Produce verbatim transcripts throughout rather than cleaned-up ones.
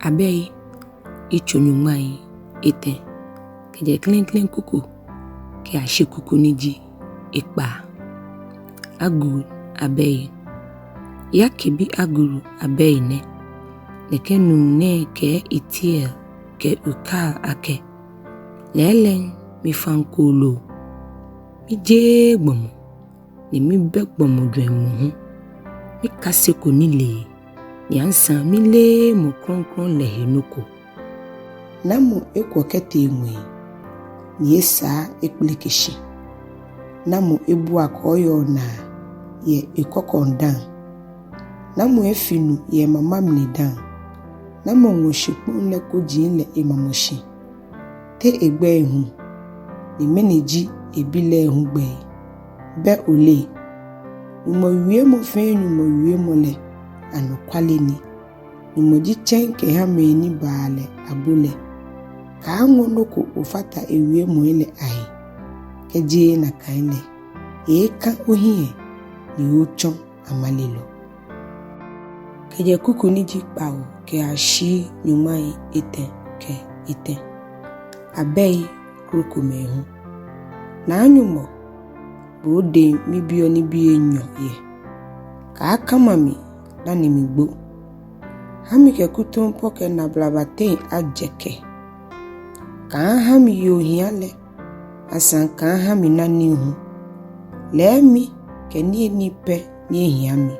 Abɛi, yitso nyɔŋmai etɛ, kɛjɛ klɛŋklɛŋ kuku kɛyashi kuku ni ji ekpaa. Agur abɛi. Yake bi Agur abɛi nɛ. Nɛkɛ nuu nɛɛ kɛɛ Itiel kɛ Ukal akɛ: Lɛɛlɛŋ, mifaŋ kooloo, mijeee gbɔmɔ, ni mibɛ gbɔmɔ jwɛŋmɔ hu. Mikaseko nilee, ni asaŋ mileee Mɔ Krɔŋkrɔŋ lɛ he nɔ ko. Namɔ ekwɔ kɛtee ŋwɛi, ni esaa ekpeleke shi? Namɔ ebua kɔɔyɔɔ naa yɛ ekɔkɔŋ dã? Namɔ efi nu yɛ emama mli dã? Namɔ ŋɔ shikpɔŋ lɛ koji lɛ emamɔ shi? Te egbɛi hu, ni mɛni ji ebi lɛ hu gbɛi? Bɛ ole? Nyɔŋmɔ wiemɔ fɛɛ Nyɔŋmɔ wiemɔ lɛ, anɔkwale ni. Nyɔŋmɔ ji tsɛŋ kɛha mɛi ni baa lɛ abo lɛ. Kaaŋɔ nɔ ko ofata ewiemɔi lɛ ahe. Kɛjeee nakai lɛ, eeeka ohiɛ ni otsɔ amalelɔ. Kɛjɛ kuku ni ji kpawo kɛyashi nyɔŋmai etɛ kɛ etɛ. Abɛi krokomɛi hu. Naa Nyɔŋmɔ, bo odɛŋ mibiɔ nibii enyɔ yɛ. Kaakama mi dani migbo. Ha mikɛ kutumpɔɔ kɛ nablaba teŋ ajɛkɛ. Kaaha miye ohia lɛ, asaŋ kaaha mina nii hu. Lɛɛ mi kɛ niyenii pɛ ni ehia mi,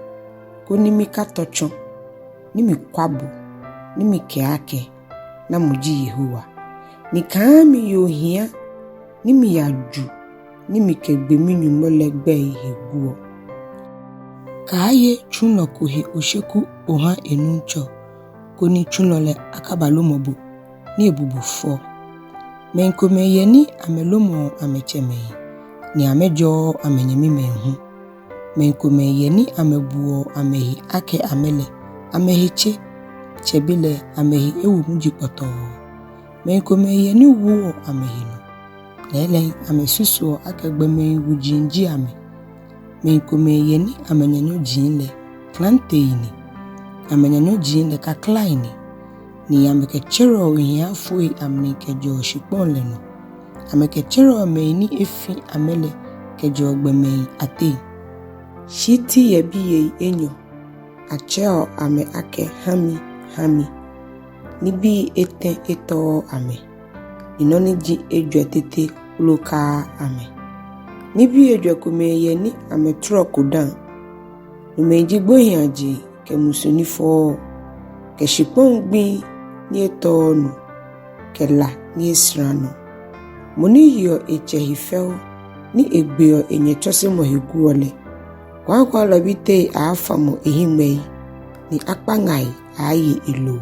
koni mikatɔ tsɔ, ni mikwa bo, ni mikɛɛ akɛ: Namɔ ji Yehowa? Ni kaaha miye ohia, ni miyaju, ni mikɛgbe mi-Nyɔŋmɔ lɛ gbɛi he guɔ. Kaaye tsulɔ ko he osheku oha enuŋtsɔ, koni tsulɔ lɛ akabalomɔ bo, ni ebu bo fɔ. Mɛi komɛi yɛ ni amɛlomɔɔ amɛtsɛmɛi, ni amɛjɔɔɔ amɛnyɛmimɛi hu. Mɛi komɛi yɛ ni amɛbuɔ amɛhe akɛ amɛ lɛ amɛhe tse, tsɛbelɛ amɛhe ewo muji kpɔtɔɔ. Mɛi komɛi yɛ ni woɔ amɛhe nɔ, lɛɛlɛŋ amɛsusuɔ akɛ gbɔmɛi wuji ji amɛ. Mɛi komɛi yɛ ni amɛnyanyɔji lɛ klantei ni, amɛnyanyɔji lɛ kaklai ni, ni amɛkɛtsereɔ ohiafoi amli kɛjɛɔ shikpɔŋ lɛ nɔ. Amɛkɛtsereɔ mɛi ni efi amɛ lɛ kɛjɛɔ gbɔmɛi ateŋ. Shiti yɛ biyei enyɔ, atsɛɔ amɛ akɛ: Ha mi, ha mi. Nibii etɛ etɔɔɔ amɛ, ni nɔ ni ji ejwɛ tete kplokaaa amɛ. Nibii ejwɛ komɛi yɛ ni amɛtɔrɔko dã. Nomɛi ji gbohiiaje kɛ musu ni fɔɔɔ, kɛ shikpɔŋ gbiŋ ni etɔɔɔ nu, kɛ la ni esraa nɔ. Mɔ ni yeɔ etsɛ he fɛo, ni egbeɔ enyɛ tsɔsemɔ he guɔ lɛ, kwaakwaalabitei aaafamɔ ehiŋmɛii, ni akpaŋai aaaye eloo.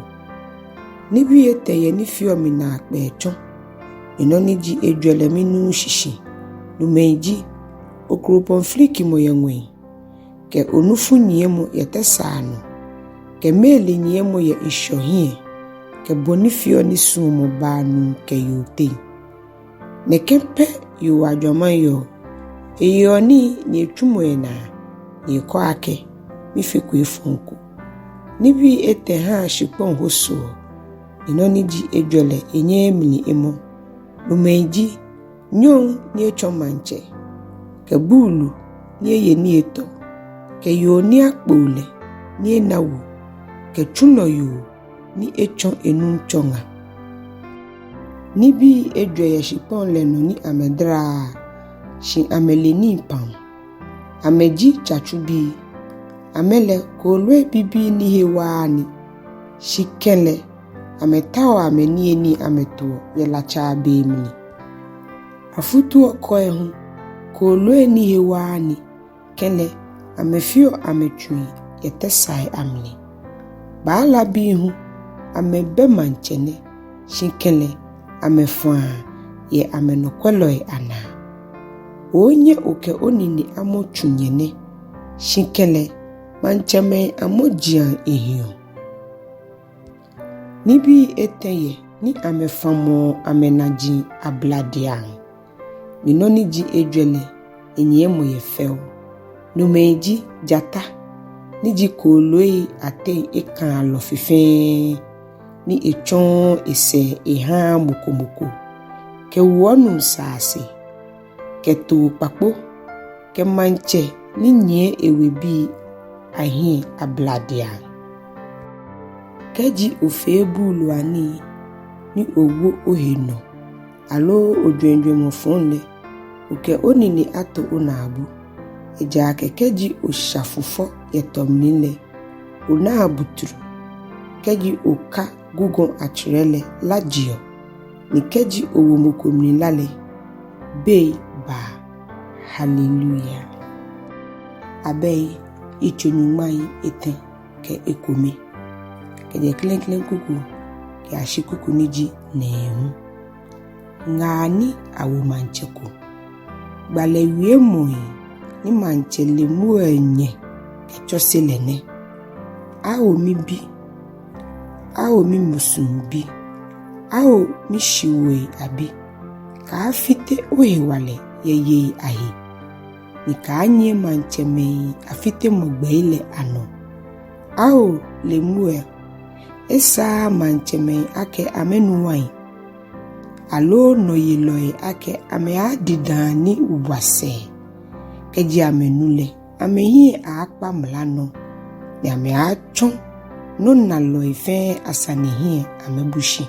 Nibii etɛ yɛ ni feɔ mi naakpɛɛ tsɔ, ni nɔ ni ji ejwɛ lɛ minuuu shishi. Nomɛi ji: okropɔŋ filikimɔ yɛ ŋwɛi, kɛ onufu nyiɛmɔ yɛ tɛsaa nɔ, kɛ meele nyiɛmɔ yɛ ŋshɔ hiɛ, kɛ bɔ ni feɔ ni suɔmɔ baa nuu kɛ yoo teŋ. Nɛkɛ pɛ yoo ajwamaŋ yɔɔ. Eyeɔ nii ni etsumɔɔ enaa, ni ekɛɔ akɛ: Mifeko efɔŋ ko. Nibii etɛ haa shikpɔŋ hosoɔ, ni nɔ ni ji ejwɛ lɛ enyɛɛɛ emli emɔ. Nomɛi ji: nyɔŋ ni etsɔ maŋtsɛ, kɛ buulu ni eye nii etɔ, kɛ yoo ni akpoo lɛ ni ena wu, kɛ tsulɔ yoo ni etsɔ enuŋtsɔ ŋa. Nibii ejwɛ yɛ shikpɔŋ lɛ nɔ ni amɛdaraaa, shi amɛle nii pam. Amɛji tsatsubii. Amɛ lɛ kooloi bibii ni he waaa ni, shi kɛlɛ amɛtaoɔ amɛniyenii amɛtoɔ yɛ latsaa be mli. Afutuɔkɔi hu, kooloi ni he waaa ni, kɛlɛ amɛfeɔ amɛtsui yɛ tɛsaai amli. Baalabii hu, amɛbɛ maŋtsɛ nɛ, shi kɛlɛ amɛfaa yɛ amɛnɔkwɛlɔi anaa. Oonyɛ okɛ onine amɔ tsunyɛ nɛ, shi kɛlɛ maŋtsɛmɛi amɔjiaŋ ehiɔ. Nibii etɛ yɛ ni amɛfamɔɔ amɛnaji abladiaŋ, ni nɔ ni ji ejwɛ lɛ enyiɛmɔ yɛ fɛo. Nomɛi ji jata, ni ji kooloi ateŋ ekãalɔ fe fɛɛ, ni etsɔɔɔ esɛɛ ehaa mɔ ko mɔ ko, kɛ wuɔnuu saase, kɛ too kpakpo, kɛ maŋtsɛ ni nyiɛ ewebii ahiɛ abladeiaŋ. Kɛji ofee buuluanii ni owo ohe nɔ, aloo ojwɛŋ jwɛŋmɔ fɔŋ lɛ, okɛ onine ato onaabu. Ejaakɛ kɛji osha fufɔ yɛ tɔ mli lɛ, onaa butru. Kɛji oka gugɔ atswɛrɛ lɛ, la jeɔ. Ni kɛji owo mɔ ko mli la lɛ, bei baa. Haleluya. Abɛi yitso nyɔŋmai etɛ kɛ ekome. Kɛjɛ klɛŋklɛŋ kuku kɛyashi kuku ni ji nɛɛhu. Ŋaa ni awo maŋtsɛ ko. Gbalɛ wiemɔi ni maŋtsɛ Lemuel nyɛ kɛtsɔse lɛ nɛ: Ao mibi, ao mimusuŋ bi, ao mishiwoi abi, kaafite ohewalɛ yɛ yei ahe, ni kaanyiɛ maŋtsɛmɛi afitemɔ gbɛi lɛ anɔ. Ao Lemuel, esaaa maŋtsɛmɛi akɛ amɛnu wain, aloo nɔyelɔi akɛ amɛaadi dãa ni wa sɛɛ. Kɛji amɛnu lɛ, amɛhiɛ aaakpa mla nɔ, ni amɛaatsɔ nɔnalɔi fɛɛ asane hiɛ amɛbu shi.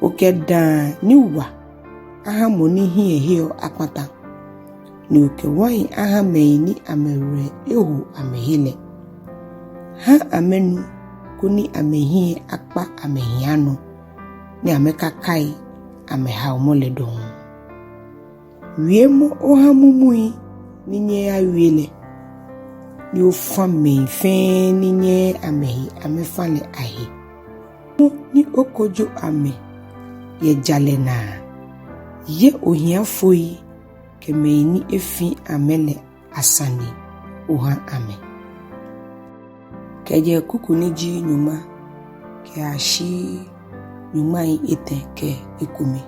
Okɛ dãa ni wa aha mɔ ni hiɛ heɔ akpata, ni okɛ wain aha mɛi ni amɛwerɛ eho amɛhe lɛ. Ha amɛnu koni amɛhiɛ akpa amɛhiɛ anɔ, ni amɛkakai amɛhaomɔ lɛ dɔŋŋ. Wiemɔ oha mumui ni nyɛɛɛ awie lɛ, ni ofa mɛi fɛɛ ni nyɛɛɛ amɛhe amɛfa lɛ ahe. Mɔ ni okojo amɛ yɛ jalɛ naa, ye ohiafoi kɛ mɛi ni efi amɛ lɛ asane oha amɛ. Kɛjɛ kuku ni ji nyɔŋma kɛyashi nyɔŋmai etɛ kɛ ekome.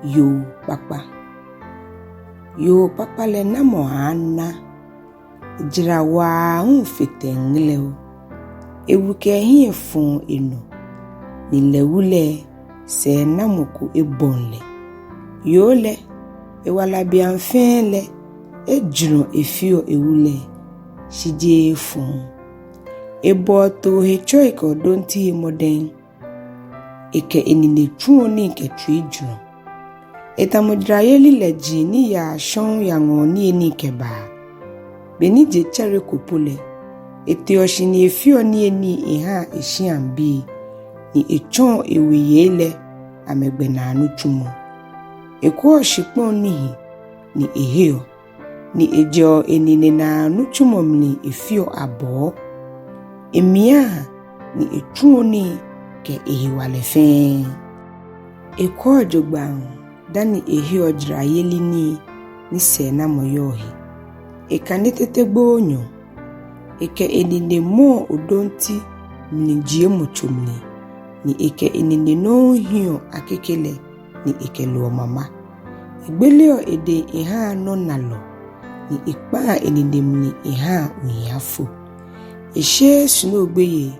Yoo kpakpa. Yoo kpakpa lɛ namɔ aaana? Ejara wa aahu fe tɛŋ ŋlɛo. Ewu kɛ ehiɛ fɔɔ enɔ, ni lɛ wu lɛ sɛɛnamɔ ko ebɔŋ lɛ. Yoo lɛ, ewala beiaŋ fɛɛ lɛ, ejurɔ efeɔ ewu lɛ, shi jeee efɔŋ. Ebɔɔ too he tsɔi kɛ odonti he mɔdɛŋ. Ekɛ enine tsuɔ nii kɛ tsuijurɔ. Etamɔ jarayeli lɛji ni yaa shɔŋŋ yaŋɔɔ niyenii kɛbaa. Beni je tsɛreko po lɛ, eteɔ shi ni efeɔ niyenii ehaa eshiabii, ni etsɔɔ eweyei lɛ amɛgbɛnaa nitsumɔ. Ekwɛɔ shikpɔŋ ni hi ni eheɔ, ni ejɛɔ enine naa nitsumɔ mli efeɔ abɔɔ. Emiaa ni etsuɔ nii kɛ ehewalɛ fɛɛ. Ekwɛɔ jogbaŋŋ dani eheɔ jarayeli nii ni sɛɛnamɔ yɔɔ he. Ekane tete gbooo nyɔɔŋ. Ekɛ enine mɔɔ odonti mlijiemɔ tso mli, ni ekɛ enine nɔŋŋ hiɛɔ akeke lɛ, ni ekɛloɔ mama. Egbeleɔ edɛŋ ehaa nɔnalɔ, ni ekpaa enine mli ehaa ohiafo. Esheee snoo gbeyei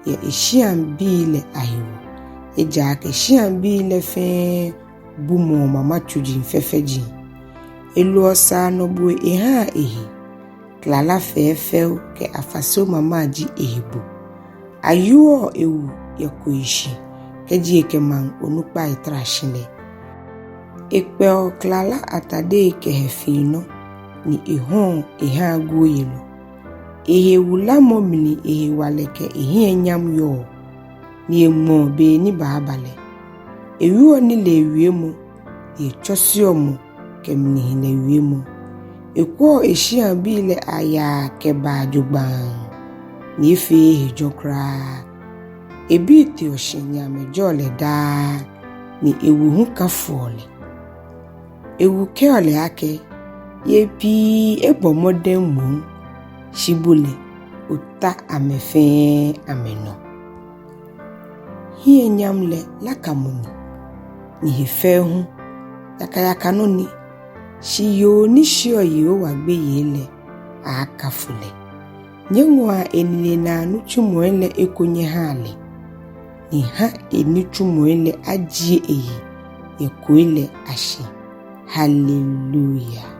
yɛ eshiabii lɛ ahewɔ, ejaakɛ shiabii lɛ fɛɛ bumɔɔ mama tsuji fɛfɛji. Eloɔ saanɔboi ehaa ehe, klala fɛɛfɛo kɛ afaseo mama ji ehe bo. Ayooɔ ewu yɛ koishi, kɛji ekɛ maŋ onukpai tara shi lɛ. Ekpɛɔ klala atadei kɛ hɛfiinɔ, ni ehɔɔ ehaa guɔyelɔ. Ehewulamɔ mli ehewalɛ kɛ ehiɛnyam yɔɔ, ni eŋmɔɔ be ni baaba lɛ. Ewieɔ nilee wiemɔ, ni etsɔseɔ mɔ kɛ mlihilɛ wiemɔ. Ekwɛɔ eshiabii lɛ ayaa kɛbaa jogbaŋŋ, ni efeee hejɔ kwraa. Ebii teɔ shi ni amɛjɔɔ lɛ daa, ni ewu hu kafoɔ lɛ. Ewu kɛɔ lɛ akɛ, yei pii ebɔ mɔdɛŋ moŋ, shi bo lɛ, ota amɛ fɛɛ amɛnɔ. Hiɛnyam lɛ lakamɔ ni, ni hefɛo hu yakayaka nɔ ni, shi yoo ni sheɔ Yehowa gbeyei lɛ, aaakafo lɛ. Nyɛŋɔa enine naa nitsumɔi lɛ eko nyɛhaa lɛ. ni ha enitsumɔi lɛ ajie eyi yɛ koi lɛ ashi. Haleluya.